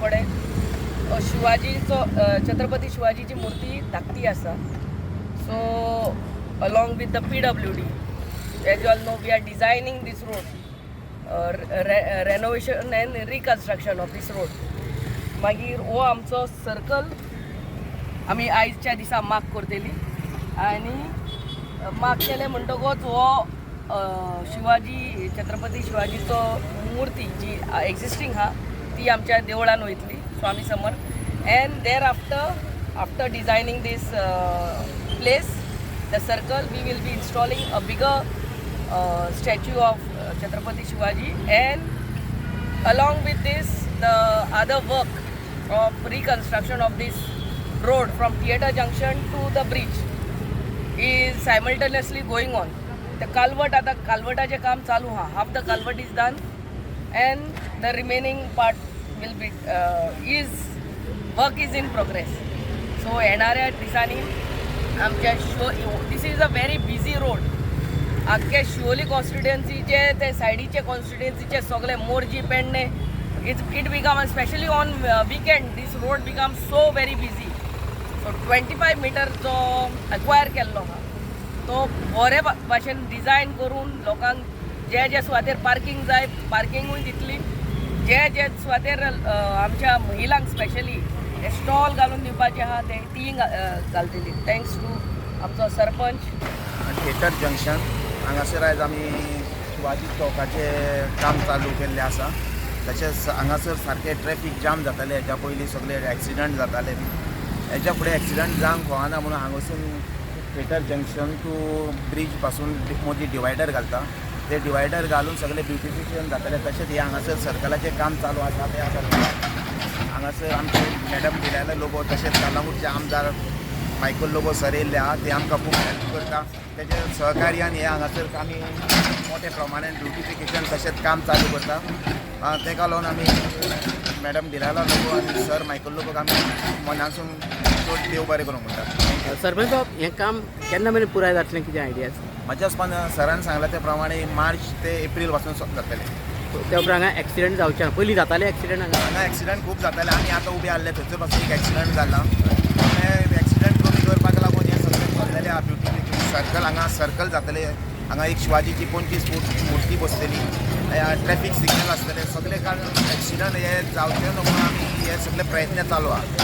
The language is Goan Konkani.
कडेन शिवाजीचो, छत्रपती शिवाजीची मूर्ती धाकटी आसा. So along with the PWD, as you all know, we are designing this road, renovation and reconstruction of this road. मागीर हो आमचो सर्कल आमी आयच्या दिसा मार्क करतली आनी मार्क केले म्हणटकूच हो शिवाजी, छत्रपती शिवाजीचो मूर्ती जी एक्झिस्टींग आहा ती आमच्या देवळान वयतली, Swami Samarth. And thereafter, after designing this place, the circle, we will be installing a bigger statue of Chhatrapati Shivaji, and along with this, the other work of reconstruction of this road from Theatre Junction to the bridge is simultaneously going on. The culvert, आता कालवटाचें काम चालू आहा. Half the culvert is done and the remaining part will be is work is in progress. So येणाऱ्या दिसांनी आमच्या शिवो, this is a very busy road. आख्खे शिवोली कॉन्स्टिट्युएन्सीचे ते सायडीचे कॉन्स्टिट्युएन्सीचे सगळे, Morjim, Pernem, it become, specially on weekend, this road become so very busy. So 25 meter जो एक्वायर केल्लो आहा तो बरे भाशेन डिजायन करून लोकांक जे जे सुवातेर पार्कींग जाय, पार्किंगूय दितली. जे जे सुवातेर आमच्या महिलांक स्पेशली हे स्टॉल घालून दिवपाचे आहा ते तीय घालतली. Thanks to आमचो सरपंच. थिएटर जंक्शन हांगासर आयज आमी शिवाजी चौकाचें काम चालू केल्लें आसा. तशेंच हांगासर सारकें ट्रॅफीक जाम जातालें. हेज्या पयलीं सगळे एक्सिडंट जाताले बी. हेज्या फुडें एक्सिडंट जावंक फावना म्हणून हांगासून थिएटर जंक्शन टू ब्रीज पासून मदीं डिवायडर घालता. ते डिवायडर घालून सगळे ब्युटिफिकेशन जातलें. तशेंच हें हांगासर सर्कलाचें काम चालू आसा. तें आसा, हांगासर आमचे मॅडम डिलायला लोबो तशेंच कलंगूटचे आमदार मायकल लोबो सर येयल्ले आहा. ते आमकां खूब हेल्प करता. तेजे सहकार्यान हे हांगासर आमी मोठ्या प्रमाणान ब्युटिफिकेशन तशेंच काम चालू करता. तेका लागून आमी मॅडम डिलायला लोबो आनी सर मायकल लोबोक आमी मनासून चड देव बरें करूं म्हणटा. Thank you. Sarpanch बाब, हें काम केन्ना मेरेन पुराय जातलें, कितें आयडिया आसा? म्हाज्या हिसपान सरान सांगलां ते प्रमाणे मार्च ते एप्रील पासून जातलें. त्या उपरांत हांगा एक्सिडंट जावचे ना. पयलीं जाताले एक्सिडंट हांगा? हांगा एक्सिडंट खूब जाताले. आमी आतां उबे आहले थंयसर पासून एक एक्सिडंट जाला. ते एक्सिडंट कमी करपाक लागून हें सगळें चल्लेलें आहा. ब्युटिफिकेशन सर्कल, हांगा सर्कल जातलें. हांगा एक शिवाजीची 25 फूट मूर्ती बसतली, ट्रॅफीक सिग्नल आसतले. सगळे कारण एक्सिडंट हे जावचे न्हू म्हणून आमी हे सगळे प्रयत्न चालू आहा.